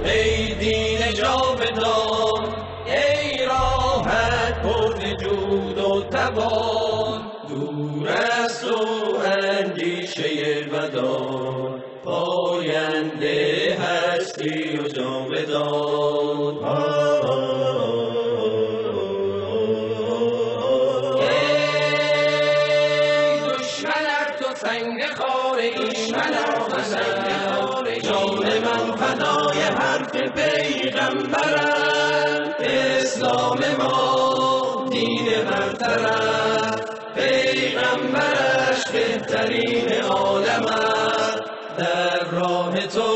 ای دین جاودان، ای راحت پر جود و توان، دور از تو اندیشه بدان، پاینده هستی و جاودان. ای دشمن ار تو سنگ خاره، جان من فدای حرف پیغمبرم. اسلام ما دین برتر است، پیغمبرش بهترین عالم است. در راه تو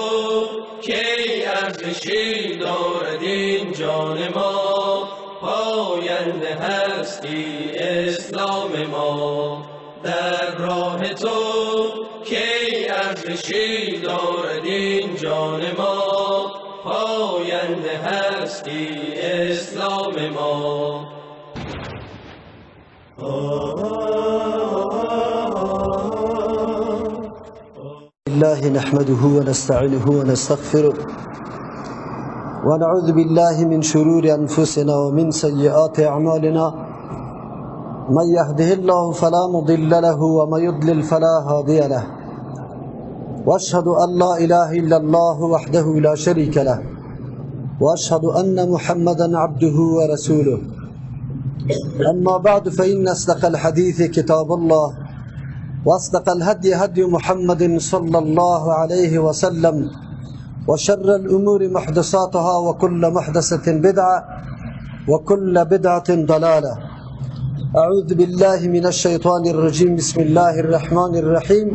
کی ارزشی دارد این جان ما، پاینده هستی اسلام ما. در راه تو کی ارزشی دارد این جان ما، پاینده هستی اسلام ما. الله نحمده ونستعينه ونستغفره ونعوذ بالله من شرور أنفسنا ومن سيئات أعمالنا، من يهده الله فلا مضل له ومن يضلل فلا هادي له، وأشهد أن لا إله إلا الله وحده لا شريك له، وأشهد أن محمدا عبده ورسوله. أما بعد، فإن أصدق الحديث كتاب الله، وأصدق الهدي هدي محمد صلى الله عليه وسلم، وشر الأمور محدثاتها، وكل محدثة بدعة، وكل بدعة ضلالة. أعوذ بالله من الشيطان الرجيم. بسم الله الرحمن الرحيم.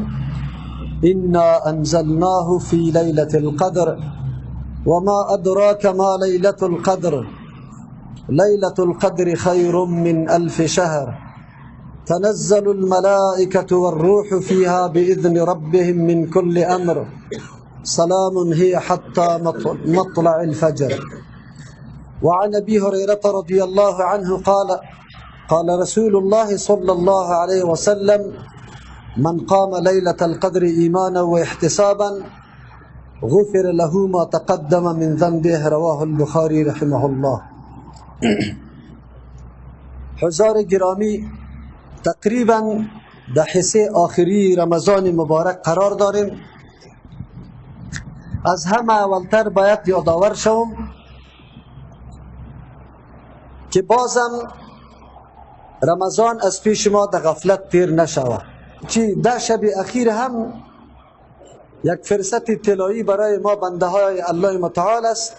إنا أنزلناه في ليلة القدر، وما أدراك ما ليلة القدر، ليلة القدر خير من 1000 شهر، تنزل الملائكة والروح فيها بإذن ربهم من كل أمر، سلام هي حتى مطلع الفجر. وعن أبي هريرة رضي الله عنه قال: قال رسول الله صلى الله عليه وسلم: من قام ليلة القدر إيمانا واحتسابا غفر له ما تقدم من ذنبه. رواه البخاري رحمه الله. حضار گرامی، تقریبا در حصه آخری رمضان مبارک قرار داریم. از همه اولتر باید یادآور شوم که بازم رمضان از پیش ما در غفلت تیر نشود. چی ده شب اخیر هم یک فرصت طلایی برای ما بنده های الله متعال است،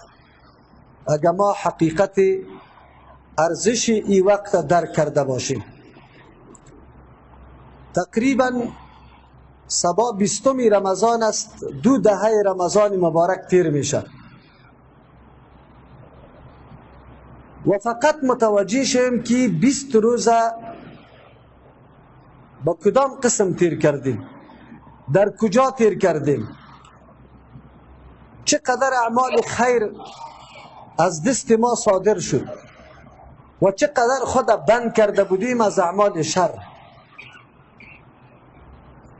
اگر ما حقیقت ارزش ای وقت درک کرده باشیم. تقریبا صبا 20 رمضان است، 2 دهه رمضان مبارک تیر میشه و فقط متوجه شیم که 20 روزه با کدام قسم تیر کردیم، در کجا تیر کردیم، چقدر اعمال خیر از دست ما صادر شد و چقدر خود بند کرده بودیم از اعمال شر.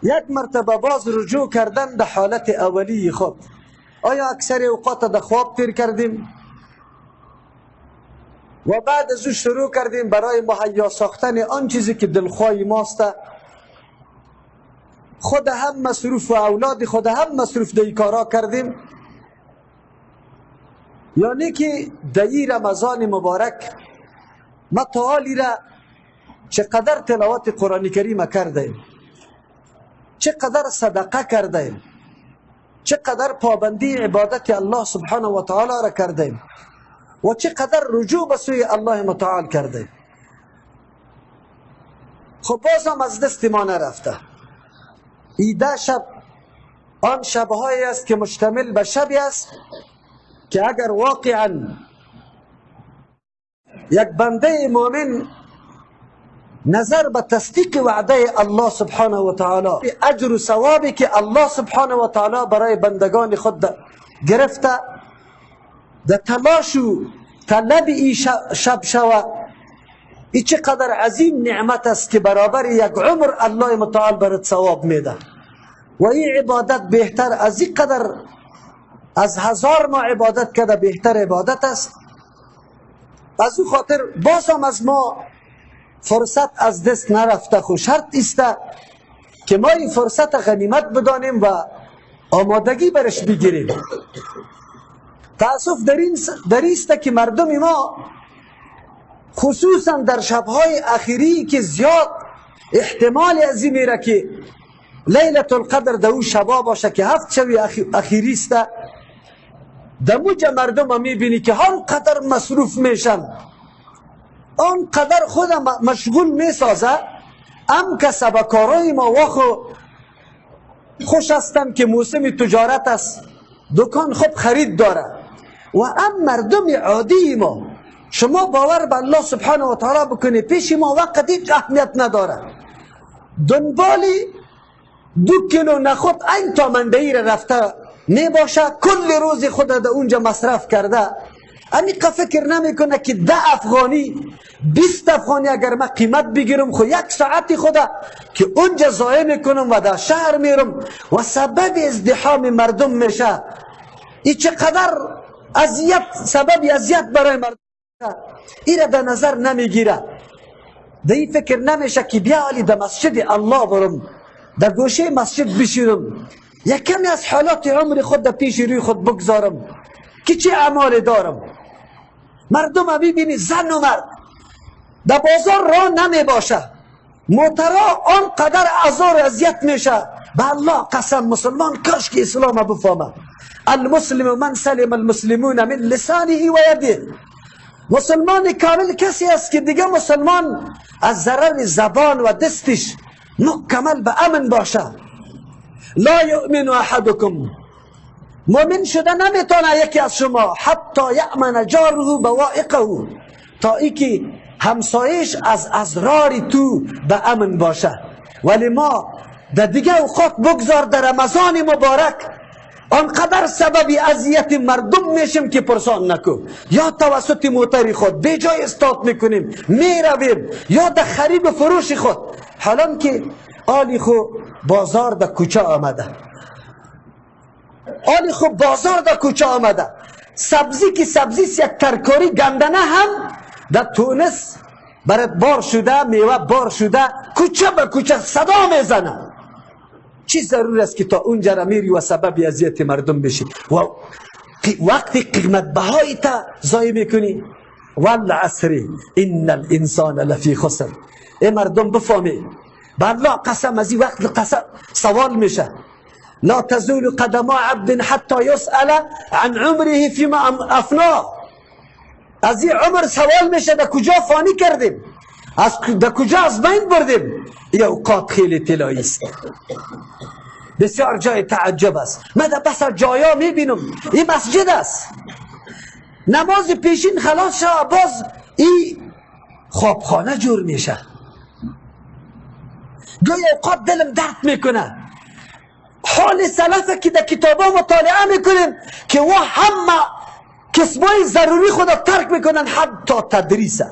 یک مرتبه باز رجوع کردن به حالت اولی خود. آیا اکثر اوقات در خواب تیر کردیم و بعد از او شروع کردیم برای مهیا ساختن آن چیزی که دلخواه ماست، خود هم مصروف و اولاد خود هم مصروف در کارا کردیم؟ یعنی که در این رمضان مبارک ما تعالی را چقدر تلاوت قرآن کریم کردیم، چقدر صدقه کردیم، چقدر پابندی عبادت الله سبحانه و تعالی را کردیم و چقدر رجوع به سوی الله متعال کردیم. خب بازم از دست ما نرفته. ای ده شب آن شبهایی است که مشتمل به شبی است که اگر واقعا یک بنده مؤمن نظر به تصدیق وعده الله سبحانه و تعالی، اجر و ثوابی که الله سبحانه و تعالی برای بندگان خود گرفته، در تلاش و طلب ای شب شوه، ای چقدر عظیم نعمت است که برابر یک عمر الله متعال برات ثواب میده و این عبادت بهتر از این قدر از 1000 ماه عبادت کرده بهتر عبادت است. از او خاطر باز هم از ما فرصت از دست نرفته. خو شرط است که ما این فرصت غنیمت بدانیم و آمادگی برش بگیریم. تاسف در است که مردم ما خصوصا در شبهای اخیری که زیاد احتمال از این میره که لیلة القدر در او شبا باشه که 7 شب اخیری است، در موجه مردم میبینی که آنقدر مصروف میشن، آنقدر خود مشغول میسازه. ام کسب کارای ما واخو خوش هستم که موسم تجارت است، دکان خوب خرید داره. و ام مردم عادی ما، شما باور به الله سبحانه و تعالی بکنی، پیش ما وقت هیچ اهمیت نداره. دنبال 2 کیلو نخود این تا مندهی را رفته می باشه، کل روز خود در اونجا مصرف کرده. امیقا فکر نمیکنه که 10 افغانی 20 افغانی اگر من قیمت بگیرم، خو 1 ساعتی خدا که اونجا ضایع میکنم و در شهر میرم و سبب ازدحام مردم میشه. این چقدر اذیت، سبب اذیت برای مردم، ایره در نظر نمیگیره. در این فکر نمیشه که بیا علی در مسجد الله برم، در گوشه مسجد بشینم، یک کمی از حالات عمر خود در پیش روی خود بگذارم که چه اعمال دارم. مردم میبینی زن و مرد در بازار راه نمی باشه، موترا آنقدر آزار و اذیت میشه. به الله قسم مسلمان کاش که اسلام بفهمه. المسلم من سلم المسلمون من لسانه و یده. مسلمان کامل کسی است که دیگه مسلمان از ضرر زبان و دستش مکمل به امن باشه. لا یؤمن احدکم، مؤمن شده نمیتونه یکی از شما حتی یأمن جاره بوائقه، تا ای که همسایش از اضرار تو به امن باشه. ولی ما در دیگه اوقات بگذار در رمضان مبارک آنقدر سبب اذیت مردم میشیم که پرسان نکو. یا توسط موتر خود به جای استاد میکنیم میرویم، یا در خرید و فروش خود. حالا که آلی خو بازار در کوچه آمده، آلی خو بازار در کوچه آمده، سبزی که سبزی یک ترکاری گندنه هم در تونس برات بار شده، میوه بار شده، کوچه به کوچه صدا میزنه. چی ضرور است که تا اونجا را میری و سبب اذیت مردم بشی و وقتی قیمت بهای تا ضایع میکنی؟ والعصر ان الانسان لفی خسر. ای مردم بفهمی، به الله قسم از این وقت قسم سوال میشه. لا تزول قدما عبد حتی یسأل عن عمره فيما افناه. از این عمر سوال میشه در کجا فانی کردیم، از در کجا از بین بردیم. این اوقات خیلی طلایی است، بسیار جای تعجب است. من در بس جایا میبینم این مسجد است، نماز پیشین خلاص شد، باز این خوابخانه جور میشه. گاهی اوقات دلم درد میکنه حال سلفه که در کتابا مطالعه میکنیم که و همه کسبای ضروری خود ترک میکنن، حتی تدریسه،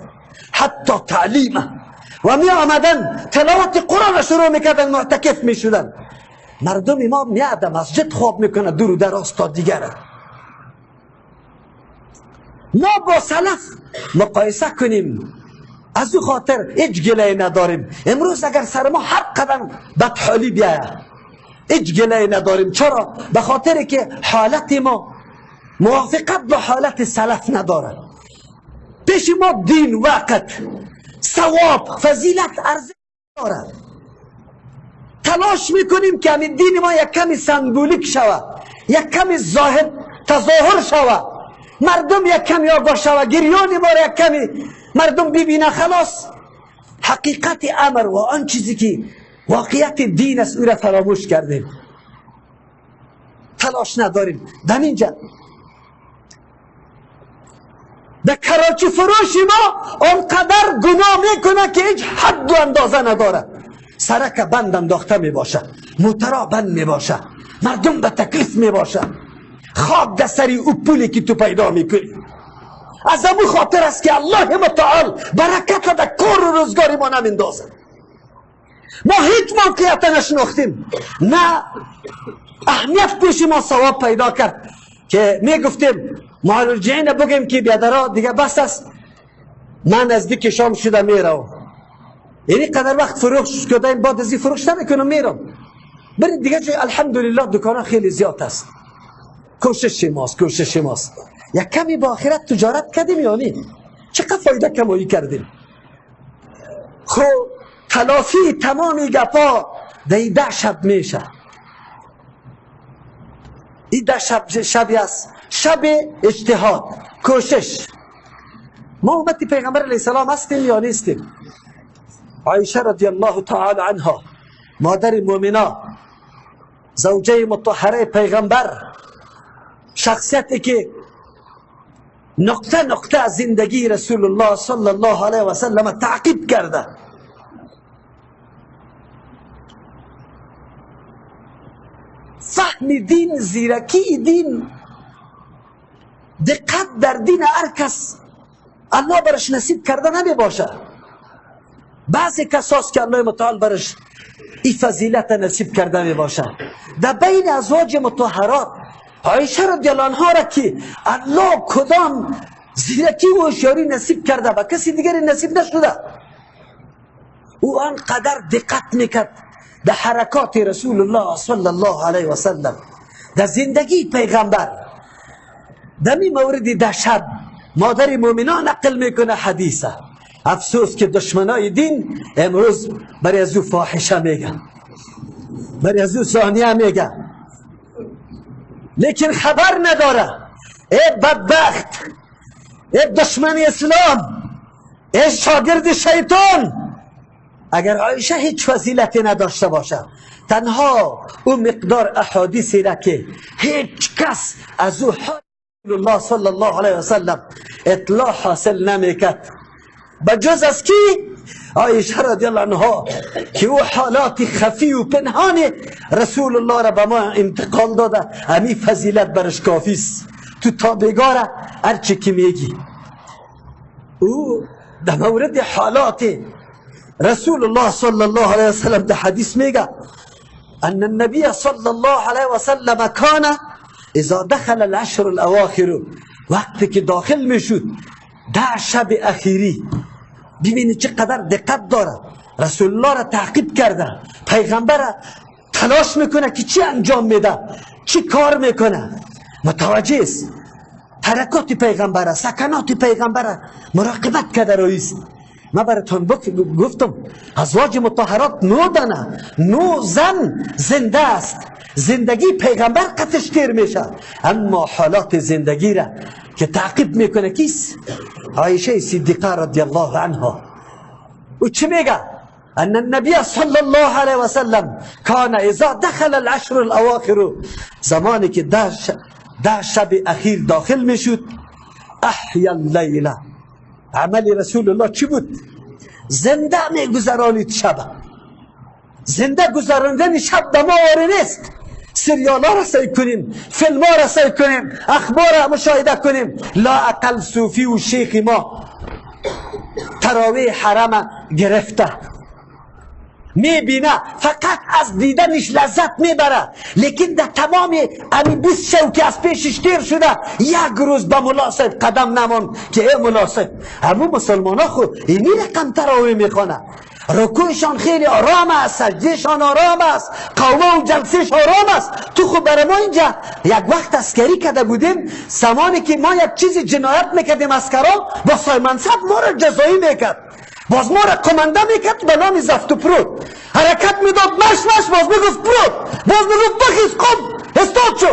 حتی تعلیمه، و می آمدن تلاوت قرآن شروع میکردن، معتکف میشدن. مردم ما میاد مسجد خواب میکنه دور و دراز تا دیگره. ما با سلف مقایسه کنیم، از او خاطر هیچ گله نداریم. امروز اگر سر ما هر قدم بدحالی بیاید هیچ گله نداریم. چرا؟ به خاطر که حالت ما موافقت با حالت سلف نداره. پیش ما دین، وقت، ثواب، فضیلت ارزش داره. تلاش میکنیم که همین دین ما یک کمی سمبولیک شود، یک کمی ظاهر تظاهر شود، مردم یک کمی آگاه شود، گریان ما را یک کمی مردم ببینه. خلاص حقیقت امر و آن چیزی که واقعیت دین است او را فراموش کردیم، تلاش نداریم. در اینجا در کراچی فروش ما آنقدر گناه میکنه که هیچ حد و اندازه نداره. سرک بند انداخته میباشه، موترا بند میباشه، مردم به تکلیف میباشه، خواب در سری او پولی که تو پیدا میکنی. از امو خاطر است که الله متعال برکت در کار و روزگار ما نمیندازه. ما هیچ موقعیت نشناختیم، نه اهمیت پیش ما ثواب پیدا کرد. که میگفتیم معالجین بگیم که بیادرها دیگه بس است، من نزدیک شام شده میرم. یعنی قدر وقت فروش کردیم، بعد از این فروش نمیکنم میرم. برید دیگه جای، الحمدلله دکان‌ها خیلی زیاد است. کوشش ماست، کوشش ماست. یک کمی با آخرت تجارت کردیم یا نه؟ چقدر فایده کمایی کردیم؟ خب تلافی تمامی گپا در 10 شب میشه. این 10 شب شبی است، شب اجتهاد، کوشش. ما امت پیغمبر علیه السلام هستیم یا نیستیم؟ عایشه رضی الله تعالی عنها، مادر مؤمنا، زوجه مطهره پیغمبر، شخصیتی که نقطه نقطه زندگی رسول الله صلی الله علیه و سلم تعقیب کرده. فهم دین، زیرکی دین، دقت در دین هر کس الله برش نصیب کرده نمی باشه. بعضی کساست که الله متعال برش این فضیلت نصیب کرده می باشه. در بین ازواج مطهرات عایشه رضی الله عنها را که الله کدام زیرکی و هوشیاری نصیب کرده و کسی دیگری نصیب نشده، او آنقدر دقت میکرد در حرکات رسول الله صلی الله علیه و سلم، در زندگی پیغمبر. در می مورد ده شب مادر مؤمنان نقل میکنه حدیثه. افسوس که دشمنای دین امروز برای از او فاحشه میگن، برای از او زانیه میگن، لیکن خبر نداره. ای بدبخت، ای دشمن اسلام، ای شاگرد شیطان، اگر عایشه هیچ فضیلتی نداشته باشه، تنها او مقدار احادیثی را که هیچ کس از او حال الله صلی الله علیه وسلم اطلاع حاصل نمیکرد بجز از کی؟ عایشه رضی الله عنها، که او حالات خفی و پنهان رسول الله را به ما انتقال داده. همی فضیلت برش کافی است. تو تابگاره هرچی که میگی. او در مورد حالات رسول الله صلی الله علیه وسلم در حدیث میگه ان النبی صلی الله علیه وسلم کان اذا دخل العشر الاواخر، وقتی که داخل میشد 10 شب اخیری، ببینید چقدر دقت داره، رسول الله را تعقیب کرده، پیغمبر را تلاش میکنه که چی انجام میده، چی کار میکنه، متوجه است حرکات پیغمبر، سکنات پیغمبر مراقبت کرده رئیس. ما براتون گفتم ازواج مطهرات 9 دانه، 9 زن زنده است، زندگی پیغمبر قطش تیر میشه، اما حالات زندگی را که تعقیب میکنه کیست؟ عایشه صدیقه رضی الله عنها. و چی میگه؟ ان النبی صلی الله علیه و سلم کان اذا دخل العشر الاواخر، زمانی که 10 شب اخیر داخل میشد، احیا اللیله، عمل رسول الله چی بود؟ زنده میگذرانید شب. زنده گذراندن شب به ما آره نیست. سریال ها را سعی کنیم، فیلم ها را سعی کنیم، اخبار را مشاهده کنیم. لا اقل صوفی و شیخ ما تراویح حرم گرفته، میبینه، فقط از دیدنش لذت میبره، لیکن در تمام امی 20 شو که از پیشش تیر شده یک روز به ملا صاحب قدم نمان که ای ملا صاحب، همون مسلمان ها خود اینی رقم تراویح میخوانه، رکوعشان خیلی آرام است، سجدهشان آرام است، قومه و جلسهش آرام است. تو خب برای ما اینجا یک وقت عسکری کرده بودیم، زمانی که ما یک چیز جنایت میکردیم عسکرها با صاحب منصب ما را جزایی میکرد، باز ما را قمنده میکرد به نام زفت و پرود، حرکت میداد مش مش، باز میگفت پرود، باز میگفت بخیز قم استاد شو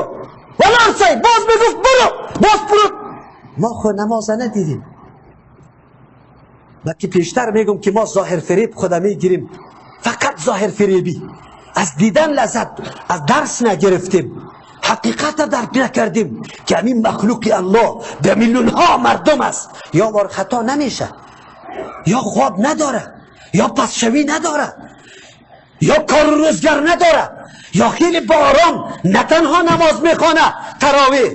ولار، باز میگفت برو، باز پرود. ما خود نماز ندیدیم. و که پیشتر میگم که ما ظاهر فریب خدا میگیریم، فقط ظاهر فریبی، از دیدن لذت، از درس نگرفتیم، حقیقت درک نکردیم که همین مخلوق الله به میلیون ها مردم است، یا بار خطا نمیشه، یا خواب نداره، یا پسشوی نداره، یا کار روزگار نداره، یا خیلی با آرام نه تنها نماز میخوانه تراویح،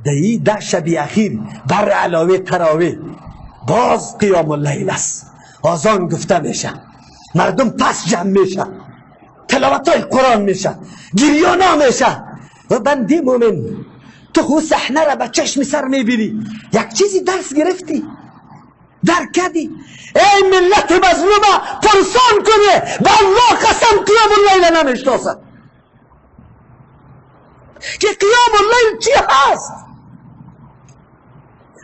در این 10 شب اخیر بر علاوه تراویح باز قیام اللیل است، آذان گفته میشه، مردم پس جمع میشه، تلاوت های قرآن میشه، گریانا میشه. و بندی مومن تو خو صحنه را به چشم سر میبینی، یک چیزی درس گرفتی، درک کردی. ای ملت مظلومه پرسان کنه، به الله قسم قیام اللیل نمیشناسد که قیام اللیل چی هست.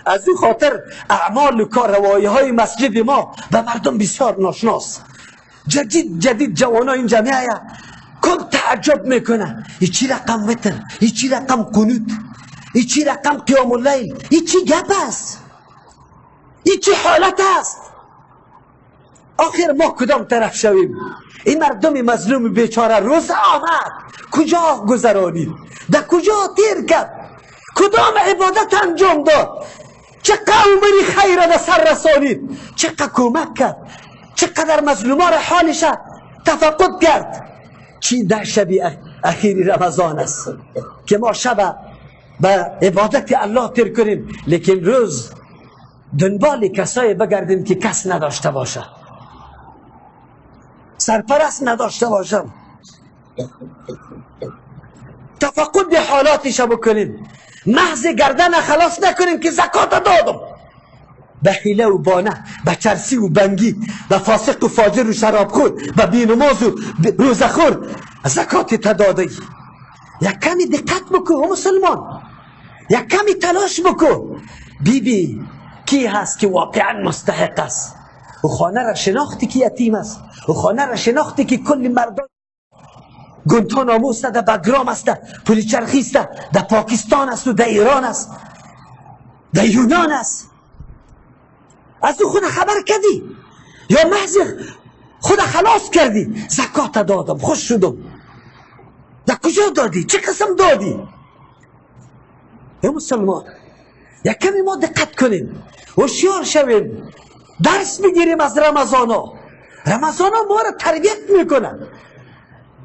از او خاطر اعمال و کاروایی های مسجد ما به مردم بسیار ناشناس. جدید جدید جوان اینجا میآید کل تعجب میکنه، ای چی رقم وتر، ای چی رقم قنوت، ای چی رقم قیام اللیل، ای چی گپ است، ای چی حالت است. آخر ما کدام طرف شویم؟ این مردم مظلوم بیچاره روز آمد کجا گذرانید، در کجا تیر کرد، کدام عبادت انجام داد، چه قومی خیر در سر رسانید، چقدر کمک کرد، چقدر مظلوما را حالش تفقد کرد. چی در شب اخیر رمضان است که ما شب به عبادت الله تیر کنیم، لیکن روز دنبال کسایی بگردیم که کس نداشته باشه، سرپرست نداشته باشم. تفقد حالاتش بکنیم، محض گردن خلاص نکنیم که زکات دادم، به حیله و بانه، به چرسی و بنگی، به فاسق و فاجر و شرابخور، به بینماز و روزخور زکات تداده. یک کمی دقت بکن مسلمان، یک کمی تلاش بکن، بی کی هست که واقعا مستحق است. و خانه را شناختی که یتیم است، و خانه را شناختی که کل مردم گونتانامو است، در بگرام است، پولی چرخی است، در پاکستان است و در ایران است، در یونان است. از او خود خبر کردی یا محض خود خلاص کردی؟ زکات دادم خوش شدم. در کجا دادی؟ چه قسم دادی؟ ای مسلمان یک کمی ما دقت کنیم، هوشیار شویم، درس بگیریم از رمضان. رمضان ما را تربیت میکنه،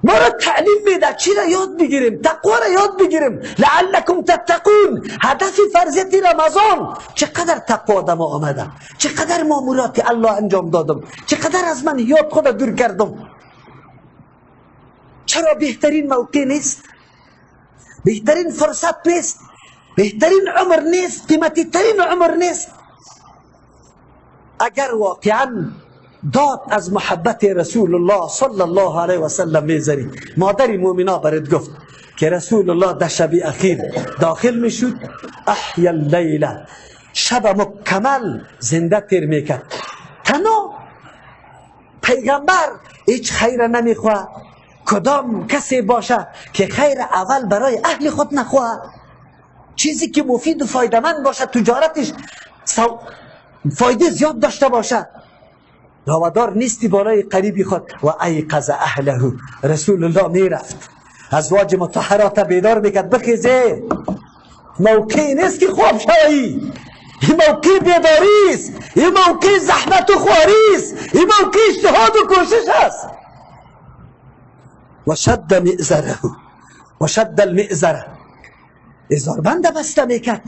ما را تعلیم میده، چی را یاد بگیریم؟ تقوا را یاد بگیریم. لعلکم تتقون. هدف فرضیت رمضان چقدر تقوا در ما آمده، چقدر مامورات الله انجام دادم، چقدر از منهیات خود دور کردم. چرا بهترین موقع نیست؟ بهترین فرصت نیست؟ بهترین عمر نیست؟ قیمتی ترین عمر نیست؟ اگر واقعا داد از محبت رسول الله صلی الله علیه و سلم میزنی، مادر مومنا برات گفت که رسول الله در شب اخیر داخل میشد، احیا اللیله، شب مکمل زنده تیر میکرد. تنها پیغمبر هیچ خیر نمیخواه، کدام کسی باشه که خیر اول برای اهل خود نخواه، چیزی که مفید و فایده‌مند باشه، تجارتش فایده زیاد داشته باشه. دعوادار نیستی بالای قریبی خود. و ایقظ اهله، رسول الله میرفت ازواج مطهرات بیدار میکرد، بخیزه، موقع نیست که خواب شوی، این موقع بیداری است، این موقع زحمت و خواری است، این موقع اجتهاد و کوشش است. و شد مئزره، و شد المئزره، ازاربند بسته میکرد.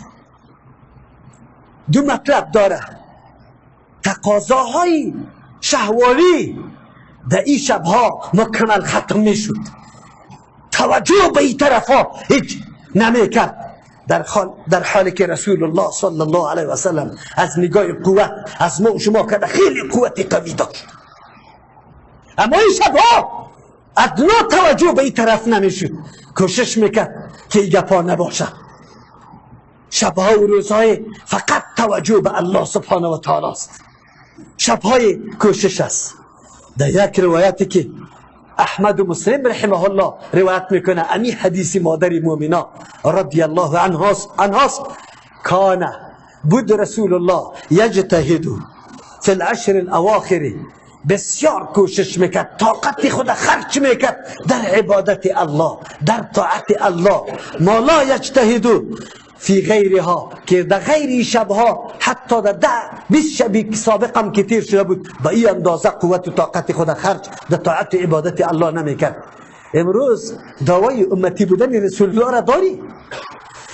دو مطلب داره، تقاضاهای شهوانی در این شبها مکمل ختم میشد، توجه به این طرف ها هیچ نمیکرد، در حالی که رسول الله صلی الله علیه و سلم از نگاه قوت از ما و شما که خیلی قوت قوی داشت، اما این شبها ادنا توجه به این طرف نمیشد، کوشش میکرد که این گپا نباشه. شبها و روزهای فقط توجه به الله سبحانه و تعالی است، شبهای کوشش است. در یک روایتی که احمد و مسلم رحمه الله روایت میکنه، امی حدیث مادر مومنا رضی الله عنهاست، کان بود رسول الله یجتهد فی العشر الاواخر، بسیار کوشش میکرد، طاقت خود خرج میکرد در عبادت الله، در طاعت الله. ما لا یجتهد فی غیرها، که در غیر شبها حتی در 10-20 شبی سابق هم که تیر شده بود، به این اندازه قوت و طاقت خود خرج در طاعت و عبادت الله نمیکرد. امروز دعوای امتی بودن رسول الله را داری؟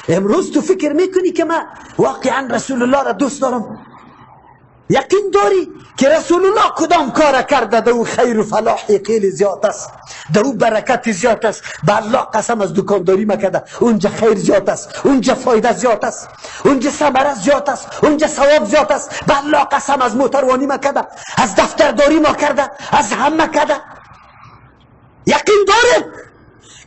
امروز تو فکر میکنی که من واقعا رسول الله را دوست دارم؟ یقین داری که رسول الله کدام کار کرده در او خیر و فلاح خیلی زیاد است، در او برکت زیاد است. به الله قسم از دکانداری مکده، اونجا خیر زیاد است، اونجا فایده زیاد است، اونجا ثمره زیاد است، اونجا ثواب زیاد است. به الله قسم از موتروانی مکده، از دفترداری ما کرده، از هم مکده. یقین داریم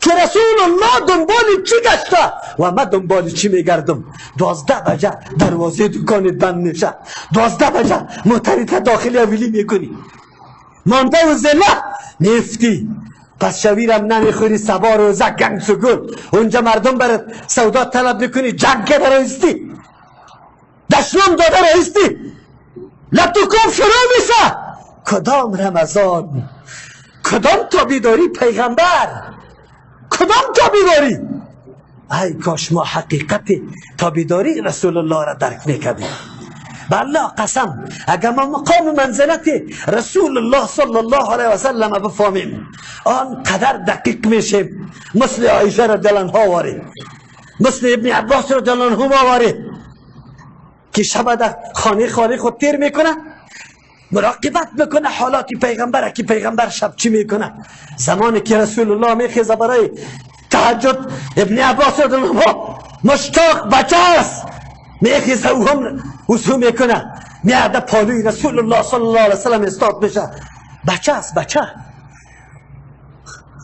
که رسول الله دنبال چی گشته و من دنبال چی میگردم. 12 بجه دروازه دکانت بند میشه، 12 بجه موتریت داخل اولی میکنی، مانده و زله میفتی، پس شویرم نمیخوری، سبا روزه گنگ سگل اونجا مردم برات سودا طلب میکنی، جنگ که رایستی، دشنام داده رایستی، لطوکوب شروع میشه. کدام رمضان، کدام تابعداری پیغمبر، کدام تابعداری؟ ای کاش ما حقیقت تابعداری رسول الله را درک میکردیم. به الله قسم اگر ما مقام و منزلت رسول الله صلی الله علیه و سلم بفهمیم، آن قدر دقیق میشیم. مثل عایشه رضی الله عنها واری، مثل ابن عباس رضی الله عنهما واری که شب در خانه خالی خود تیر میکنه، مراقبت میکنه حالات پیغمبر که پیغمبر شب چی میکنه. زمانی که رسول الله میخیزه برای تهجد، ابن عباس رضی الله عنه مشتاق بچه است، میخیزه او هم وضو میکنه، میاد پالوی رسول الله صلی الله علیه وسلم استاد میشه. بچه است، بچه،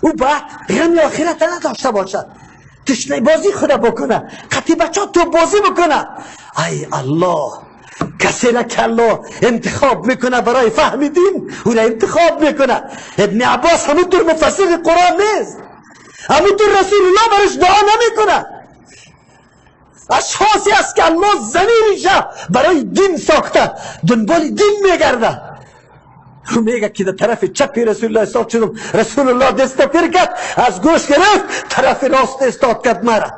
او باید غم آخرت نداشته باشد، تشنه بازی خود بکنه، قطعی بچه تو بازی بکنه. ای الله، کسی را که الله انتخاب میکنه برای فهم دین، او را انتخاب میکنه. ابن عباس همونطور مفسر قرآن نیست، همونطور رسول الله برش دعا نمیکنه. اشخاصی است که الله زمینش برای دین ساخته، دنبال دین میگرده. او میگه که در طرف چپ رسول الله استاد شدم، رسول الله دست تیر کرد، از گوش گرفت، طرف راست استاد کرد مرا.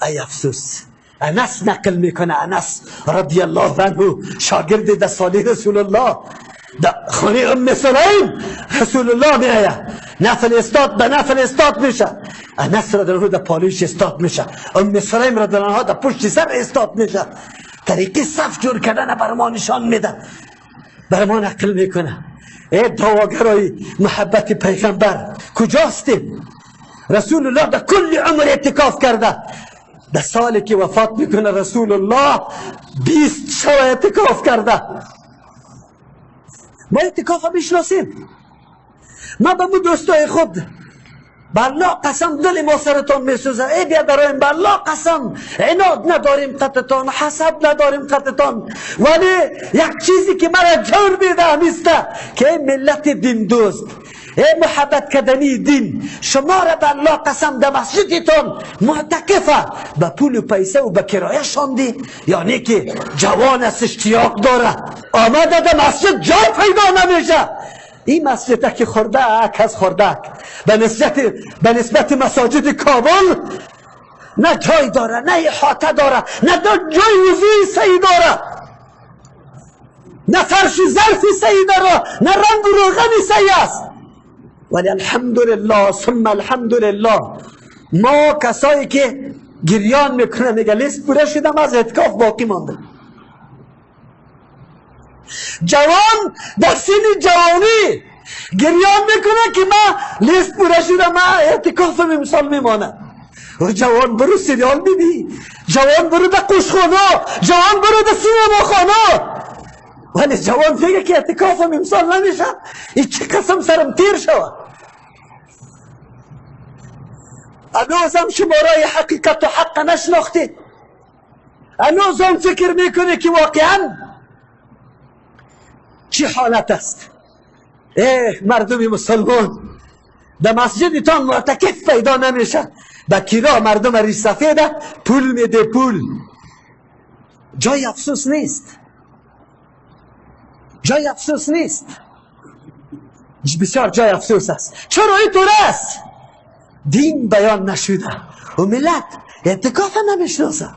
ای افسوس. انس نقل میکنه، انس رضی الله عنه شاگرد ده ساله رسول الله، در خانه ام سلیم رسول الله میآید، نفل استاد به نفل استاد میشه، انس رضی الله عنه در پالویش استاد میشه، ام سلیم رضی الله عنها در پشت سر استاد میشه. طریقه صف جور کردن بر ما نشان میده، بر ما نقل میکنه. ای دعواگرای محبت پیغمبر کجاستیم؟ رسول الله در کل عمر اعتکاف کرده، در سالی که وفات میکنه رسول الله 20 شب اعتکاف کرده. ما اعتکاف میشناسیم. ما به مو دوستای خود به الله قسم دل ما سرتان میسوزه، ای بیادرایم به الله قسم عناد نداریم قطتان، حسد نداریم قطتان، ولی یک چیزی که مرا جور میده همیسته که ای ملت دین دوست، ای محبت کردنی دین، شما را به الله قسم در مسجدتان معتکفه به پول و پیسه و به کرایه شاندی، یعنی که جوان است اشتیاق داره، آمده در مسجد جای پیدا نمیشه. این مسجد که خورده از خورده به نسبت مساجد کابل نه جای داره، نه احاطه داره، نه جای وضوع صحیح داره، نه فرش ظرف صحیح داره، نه رنگ و روغن صحیح است. ولی الحمدلله ثم الحمدلله ما کسایی که گریان میکنه میگه لیست پوره شدم، از اعتکاف باقی مانده. جوان در سن جوانی گریان میکنه که ما لیست پوره شدم، ما اعتکافم امسال میمانه. و جوان برو سریال ببین، جوان برو در قشخانه، جوان برو در سینما خانه، ولی جوان میگه که اعتکافم امسال نمیشه، این چه قسم سرم تیر شود. هنوزم شمارای حقیقت و حق نشناختی، هنوزم فکر میکنه که واقعا چی حالت است. ای مردم مسلمان، در مسجدتان معتکف پیدا نمیشه، به کرا مردم ریش سفیده پول میده پول. جای افسوس نیست، جای افسوس نیست، بسیار جای افسوس است. چرا اینطور است؟ دین بیان نشده و ملت اعتکاف نمیشناسه،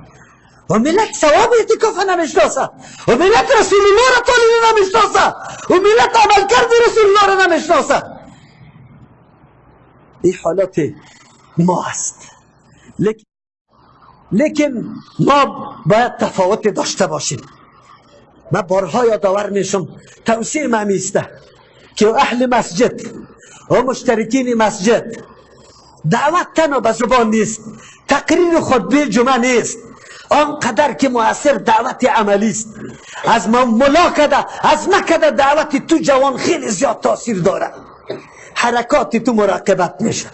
و ملت ثواب اعتکاف نمیشناسه، و ملت رسول الله را تعالی نمیشناسه، و ملت عملکرد رسول الله را نمیشناسه. این حالات ما است. لیکن ما باید تفاوت داشته باشیم. من بارها یادآور میشم، توصیه من میسته که اهل مسجد و مشترکین مسجد، دعوت تنها به زبان نیست، تقریر خطبه جمعه نیست، آنقدر که مؤثر دعوت عملی است. از ملا کده، از مکده دعوت تو جوان خیلی زیاد تاثیر داره. حرکات تو مراقبت میشه،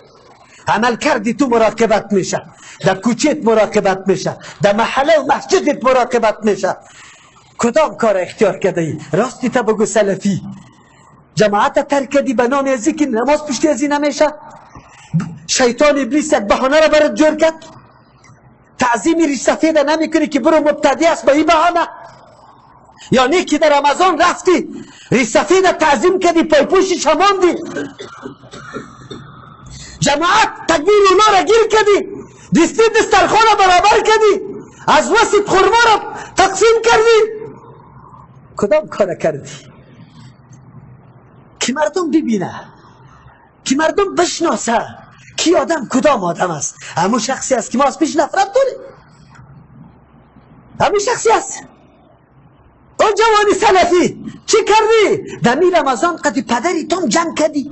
عمل کردی تو مراقبت میشه، در کوچیت مراقبت میشه، در محله و مسجدت مراقبت میشه. کدام کار اختیار کرده ای؟ راستی تا بگو سلفی. جماعت ترک کردی به نام ازی که نماز پشتی ازی نمیشه. شیطان ابلیس یک بهانه را برات جور کرد. تعظیم ریش سفید نمیکنی که برو مبتدی است به این بهانه. یعنی که در رمضان رفتی ریش سفید تعظیم کردی، پایپوشی شماندی، جماعت تکبیر اونا را گیر کردی، دستی دسترخوان را برابر کردی، از وسط خرما را تقسیم کردی. کدام کار کردی که مردم ببینه، که مردم بشناسه کی آدم کدام آدم است؟ همون شخصی است که ما از پیش نفرت داریم، همون شخصی است. اون جوانی سلفی چی کردی؟ در می رمضان قدی پدری تام جنگ کردی،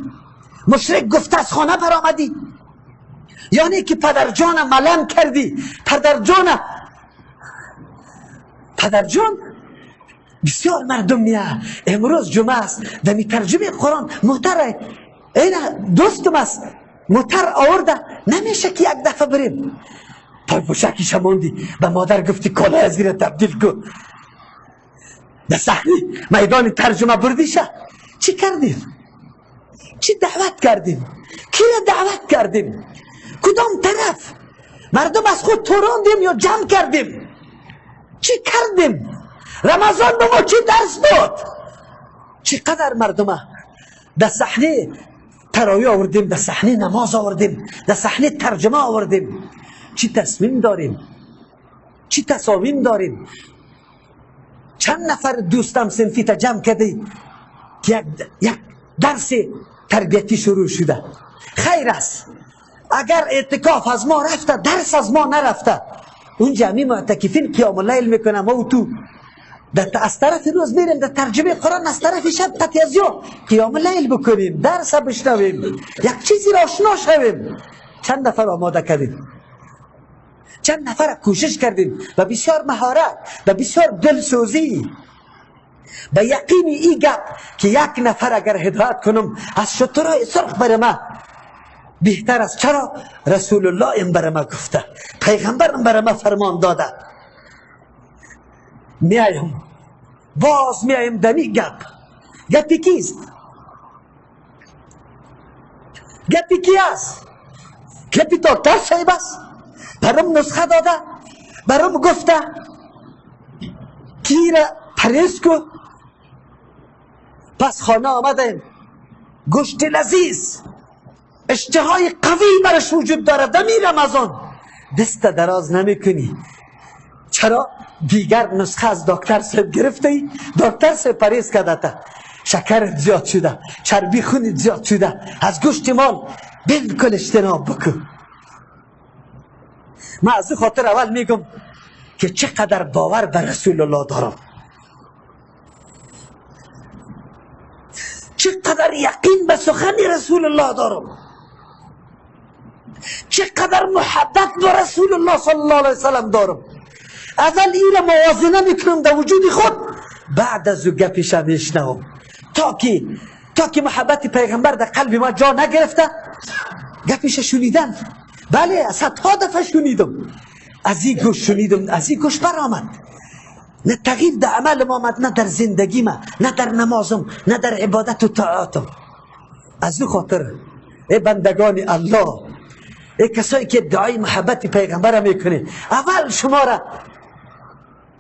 مشرک گفته از خانه برآمدی، یعنی که پدر جان ملم کردی. پدر جان بسیار مردم میه. امروز جمعه است، در می ترجمه قرآن محتره، این دوستم است موتر آورده، نمیشه که یک دفعه بریم. پای پوشکیش ماندی، به مادر گفتی کالای از زیر تبدیل کن، در صحنه میدان ترجمه بردیشه. چی کردیم؟ چی دعوت کردیم؟ کی را دعوت کردیم؟ کدام طرف؟ مردم از خود توراندیم یا جمع کردیم؟ چی کردیم؟ رمضان به ما چی درس داد؟ چقدر مردم در صحنه تراویح آوردیم، در صحنه نماز آوردیم، در صحنه ترجمه آوردیم. چی تصمیم داریم؟ چی تصامیم داریم؟ چند نفر دوستم صنفی تا جمع کردی که یک درس تربیتی شروع شده. خیر است اگر اعتکاف از ما رفته، درس از ما نرفته. اون جمعی معتکفین قیام اللیل میکنه، ما تو از طرف روز میریم در ترجمه قرآن، از طرف شب قطعی قیام اللیل بکنیم، درس بشنویم، یک چیزی را آشنا شویم. چند نفر آماده کردیم، چند نفر کوشش کردیم و بسیار مهارت و بسیار دلسوزی، به یقین ای گپ که یک نفر اگر هدایت کنم از شترای سرخ بر ما بهتر است. چرا؟ رسول الله این بر ما گفته، پیغمبر بر ما فرمان داده. میایم باز میایم دمی گپ. گپی کیست؟ گپی کی است؟ گپی دکتر صاحب است. برام نسخه داده، برام گفته کی را پرهیز کو. پس خانه آمدیم، گوشت لذیذ، اشتهای قوی برش وجود داره دمی رمضان، دست دراز نمیکنی. چرا؟ دیگر نسخه از دکتر صاحب گرفته ای، دکتر صاحب پرهیز کرده تا شکرت زیاد شده، چربی خونت زیاد شده، از گوشت مال بالکل اجتناب بکن. من از خاطر اول میگم که چقدر باور به رسول الله دارم، چقدر یقین به سخن رسول الله دارم، چقدر محبت به رسول الله صلی الله علیه وسلم دارم. اول این را موازنه میکنم در وجود خود، بعد از او گپش میشنوم تا که محبت پیغمبر در قلب ما جا نگرفته. گپش شنیدن، بله صدها دفعه شنیدم، از این گوش شنیدم، از این گوش برآمد. نه تغییر در عمل ما آمد، نه در زندگی ما، نه در نمازم، نه در عبادت و طاعتم. از او خاطر ای بندگان الله، ای کسایی که ادعای محبت پیغمبر میکنید، اول شما را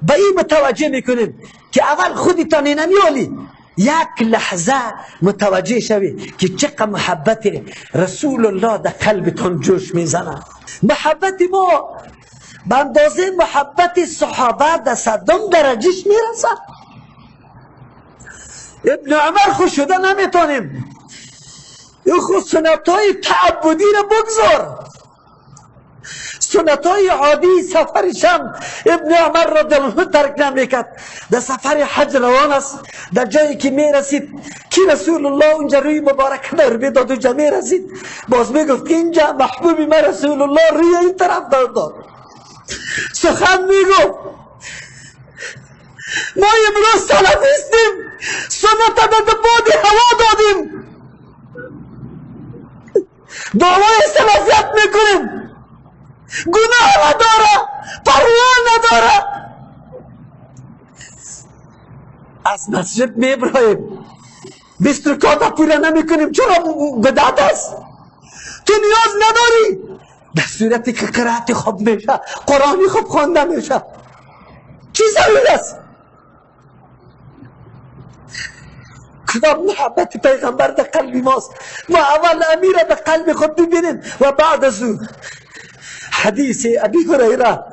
به این متوجه میکنیم که اول خودتان نمیالی یک لحظه متوجه شوی که چقدر محبت رسول الله در قلبتان جوش میزنه. محبت ما به اندازه محبت صحابه در صدم درجهش میرسه. ابن عمر خوش شده نمیتونیم، این خود سنت های تعبدی را بگذار، سنت های عادی سفر شم ابن عمر رضی الله عنه ترک نمیکرد. در سفر حج روان است، در جایی که میرسید که رسول الله اونجا روی مبارک در میداد، اونجا میرسید باز میگفت که اینجا محبوب ما رسول الله روی این طرف داد. سخن میگفت. ما امروز سلفیستیم، سنت به باد هوا دادیم، دعوای سلفیت میکنیم، گناه نداره، پروا نداره. از مسجد میبراییم، 20 رکعت پورا نمیکنیم، چرا؟ بدعت است، تو نیاز نداری. در صورتی که قرائت خوب میشه، قرآنی خوب خوانده میشه، چی ضرور است؟ کدام محبت پیغمبر در قلب ماست؟ ما اول امیر در قلب خود ببینیم و بعد از او. حدیث ابی هریره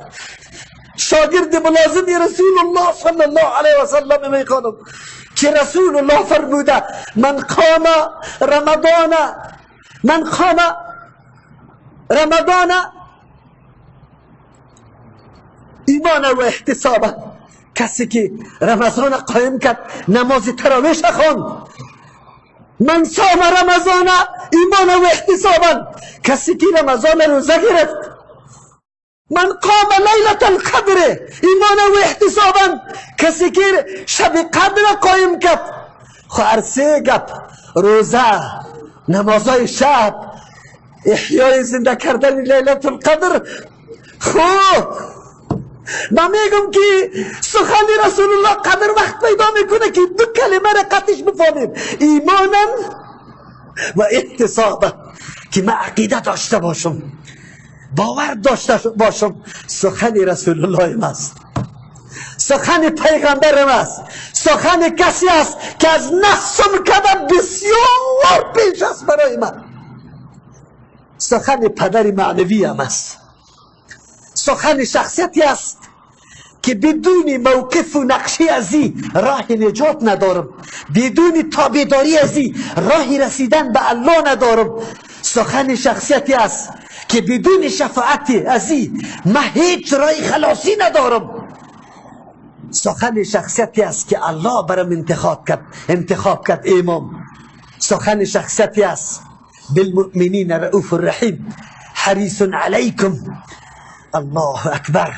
شاگرد ملازم رسول الله صلی الله علیه و سلم میخوانم که رسول الله فرموده من قام رمضان، من قام رمضان ایمان و احتسابا، کسی که رمضان قایم کرد، نماز تراویح خواند، من صام رمضان ایمان و احتسابا، کسی که رمضان روزه گرفت، من قام لیلة القدر ایمان و احتسابا، کسی که شب قدر قایم کرد. خو هر سه گپ، روزه، نمازهای شب، احیای زنده کردن لیلة القدر. خو من میگم که سخن رسول الله قدر وقت پیدا میکنه که دو کلمه را قطعش بفهمیم، ایمانا و احتسابا، که من عقیده داشته باشم، باور داشته باشم سخن رسول الله است، سخن پیغمبر است، سخن کسی است که از نفسم کدم بسیار پیش است برای من، سخن پدر معنوی هم است، سخن شخصیتی است که بدون موقف و نقشه ازی راه نجات ندارم، بدون تابعداری ازی راه رسیدن به الله ندارم. سخن شخصیتی است که بدون شفاعت ازی من هیچ راه خلاصی ندارم. سخن شخصیتی است که الله برام انتخاب کرد امام. سخن شخصیتی است بالمؤمنین رؤوف الرحیم حریص علیکم. الله اکبر،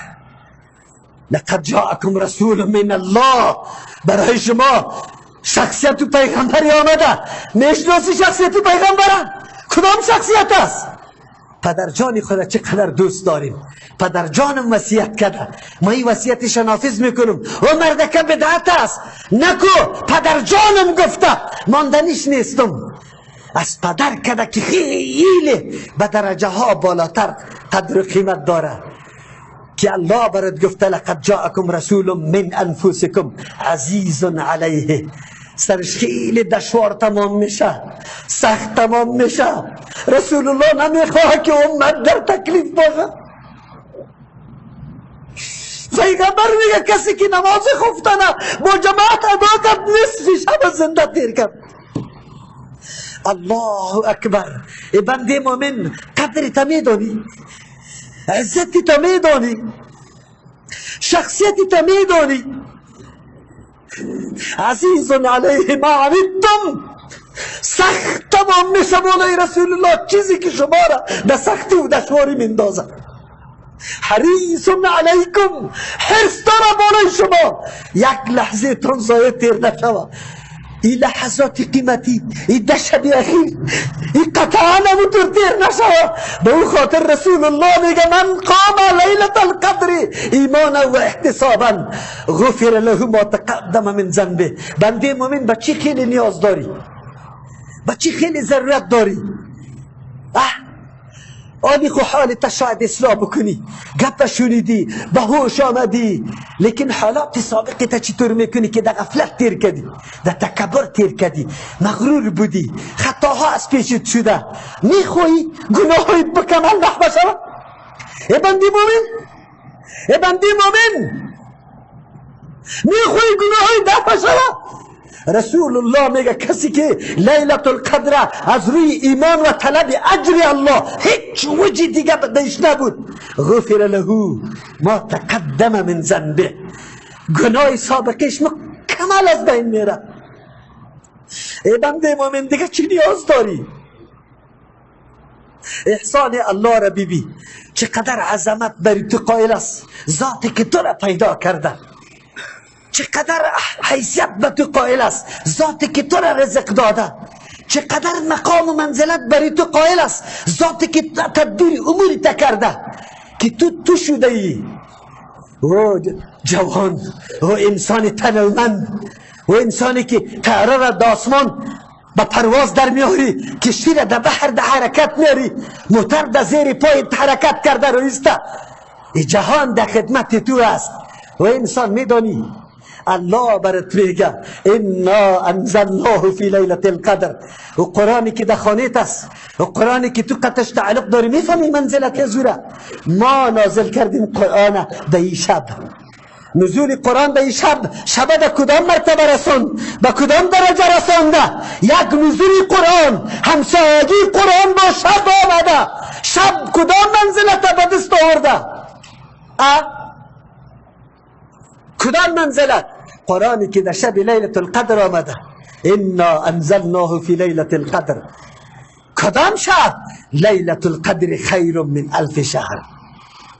لقد جاءکم رسول من الله. برای شما شخصیت پیغمبری آمده. میشناسی شخصیت پیغمبره؟ کدام شخصیت است؟ پدرجان خود چقدر دوست داریم، پدرجانم وصیت کرده، ما این وصیتش نافذ میکنم. و مردکه بدعت است، نکو، پدرجانم گفته، ماندنیش نیستم. از پدر کرده که خیلی به درجه ها بالاتر قدر و قیمت داره، که الله برات گفته لقد جاءکم رسول من انفسکم عزیز علیه. سرش خیلی دشوار تمام میشه، سخت تمام میشه. رسول الله نمیخواه که امت در تکلیف باشه. پیغمبر میگه کسی که نماز خفتنه با جماعت ادا کرد نصف شب زنده تیر کرد. الله اکبر. ای بنده مؤمن، قدر تا میدانی، عزت تا میدانی، شخصیت تا میدانی. عزیز علیه ما عنتم، سخت تمام میشه بالای رسول الله چیزی که شما را در سختی و دشواری میندازه. حریص علیکم، حرص داره بالای شما، یک لحظه تون ضایع تیر نشوه. این لحظات قیمتی، این ده شب اخیر، این قطعا نموتر تیر نشوه. به او خاطر رسول الله میگه من قام لیلة القدر ایمانا و احتسابا غفر له ما تقدم من ذنبه. بنده مؤمن به چی خیلی نیاز داری؟ به چی خیلی ضرورت داری؟ آنی خو حالت شاید اصلاح بکنی، گپ شنیدی، به هوش آمدی، لیکن حالات سابقه تا چطور میکنی که در غفلت تیر کردی، در تکبر تیر کردی، مغرور بودی، خطاها از پیشت شده، میخوایی گناهایت بکمل محو شود؟ ای بندی مومن، ای بندی مومن، میخوایی گناهایت دفع شود؟ رسول الله میگه کسی که لیلة القدر از روی ایمان و طلب اجر الله هیچ وجه دیگه بدش نبود، غفر له ما تقدم من ذنبه، گناه سابقش مکمل از بین میره. ای بنده مومن دیگه چی نیاز داری؟ احسان الله را ببین چقدر عظمت بر تو قائل است، ذاتی که تو را پیدا کرده، چقدر حیثیت به تو قائل است، ذاتی که تو را رزق داده، چقدر مقام و منزلت بر تو قائل است، ذاتی که تدبیر امور تا کرده که تو شده ای. او جوان، او انسان تنومند، او انسانی که طیاره را در آسمان به پرواز در میاری، کشتی را در بحر در حرکت میاری، موتر در زیر پای حرکت کرده رویسته، جهان در خدمت تو است. و انسان میدانی الله برات میگه انا انزلناه فی لیلة القدر. و قرآنی که در خانه است، و قرآنی که تو قطش تعلق داری، میفهمی منزلت زوره. ما نازل کردیم قرآن در این شب. نزول قرآن در این شب، شب در کدام مرتبه رساند، به کدام درجه رسانده؟ یک نزول قرآن، همسایگی قرآن با شب آمده. شب کدام منزلت به دست آورده؟ کدام منزلت؟ قرآنی که در شب لیلة القدر آمده، انا انزلناه فی لیلة القدر. کدام شب؟ لیلة القدر خیر من الف شهر.